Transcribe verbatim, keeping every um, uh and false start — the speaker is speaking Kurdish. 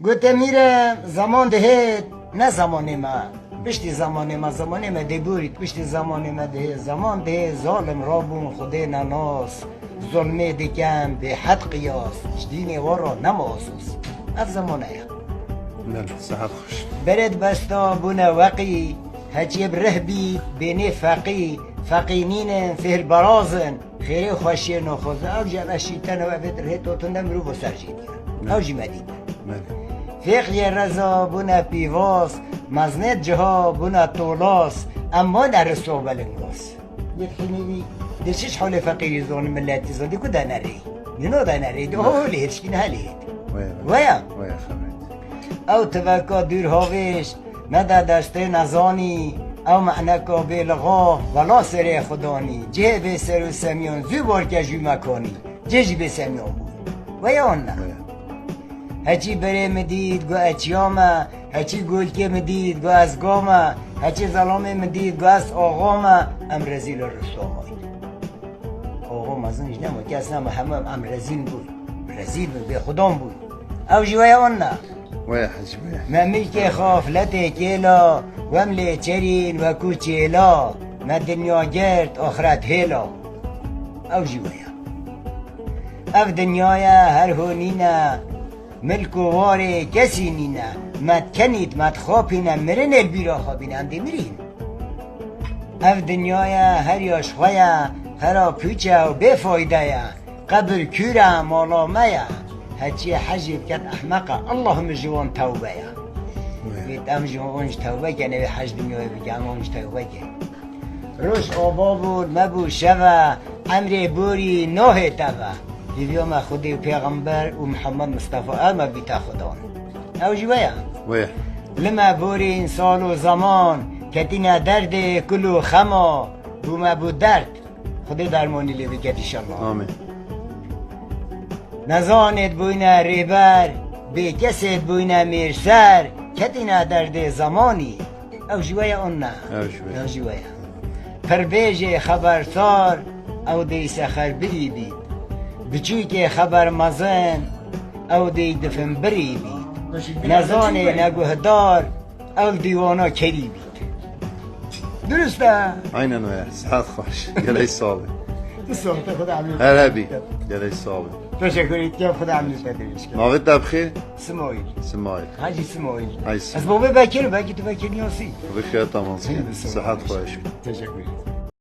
Gote mîre, zaman dihêt, ne zamanê me. Piştî zamanê me, zamanê me dê borît, piştî zamanê me dihê, zaman dihê, zalim rabûn, Xwedê nenas, zulmê dikem, bêhed qiyas, ji dînê we re nema asos. Ev zamane ye. Belê, sihet xweş. Berê dibesta bûne weqî, heçiyê bi rih bît, bênê feqî, feqî nînin, fêhr beraz in, xêrê xweşiyê noxoz. Ew jî ev eşîtene we vê dirhê totinde mirov ser jî diye. Belê. Ew jî me dît. Belê. Fêqiyê reza bûne pîvaz, meznêt ciha bûne tolas, em wan eristo belingaz. Yek xînî wî, di çi holê feqîrî zon miletî zon, di ku de nerê? Di no de nerê, di holê hişkîn helê. Waya. Waya. Waya xemet. Ew tiveka dûr havêş, nede destê nezanî, ew mehneka bêlixa, bela serê xudanî, cihê bê ser û semiyan, zû barke jû mekanî. Cê jî bê semiyan bû. Waya an ne? Waya. Heçî berê min dît, got, "Eçiya me", heçî golkê min dît, got, "Ez ga me", heçî zelamê min dît, got, "Ez axa me", em rezîl û rûswa mayîn. Axa mezin jî nema, kes nema, hemû em rezîl bûn. Rezîl bûn, bêxudan bûn. Ew jî waya an ne? Waya hecî waya. Me milkê xafletê kêla, wem lê çerîn wekû çêla, me dinya girt, axret hêla. Ew jî waya. Ev dinyaya her ho nîne, milk û warê kesî nîne, me dikenît, me dixapîne, mirinê li bîra xwe bîne, em dê mirîn. Ev dinyaya her ya ji xwe ye, xera pûç e û bêfayde ye. Qebir kûr e, mala me ye. Heçiyê hecê biket ehmeq e, Allah min ji wan tewbe ye. Wê em ji wan ji tewbe ken, ew ê hec dinyayê bike, em wan ji tewbe ken. Roj ava bû, me bû şev e, emrê borî nahê teve. Hêviya me Xwedê û Pêxember û Mihemed Mistefa, ew me bîte Xudan. Ew jî we ye. Wê. Li me borîn sal û zeman, ketîne derdê kul û xema, bû me bû derd. Xwedê dermanî lê biket înşallah. Amîn. Nezanêt bûyne rêber, bêkesêt bûyne mêrser, ketîne derdê zemanî. Ew jî we ye an ne? Ew jî we ye. Ew jî we ye. Pirbêjê xebersar, ew dê sexerbirî bît. Biçûkê xeber mezin, ew dê difinbirî bît. Nezanê neguhdar, ew li dîwana kerî bît. Durust e. Aynen waya. Sihet xweş. Gelek sağ ol. Tu sağ ol, te Xweda emrî. Her hebî. Gelek sağ ol. Teşekkür ederim. Xweda emrî te dirêj kir. Navê te bi xêr? Simaîl. Simaîl. Hacî Simaîl. Ay Simaîl. Ez babê Bekir, belkî tu Bekir Niyasî. Bekir Tamam. Sihet xweş. Teşekkür ederim.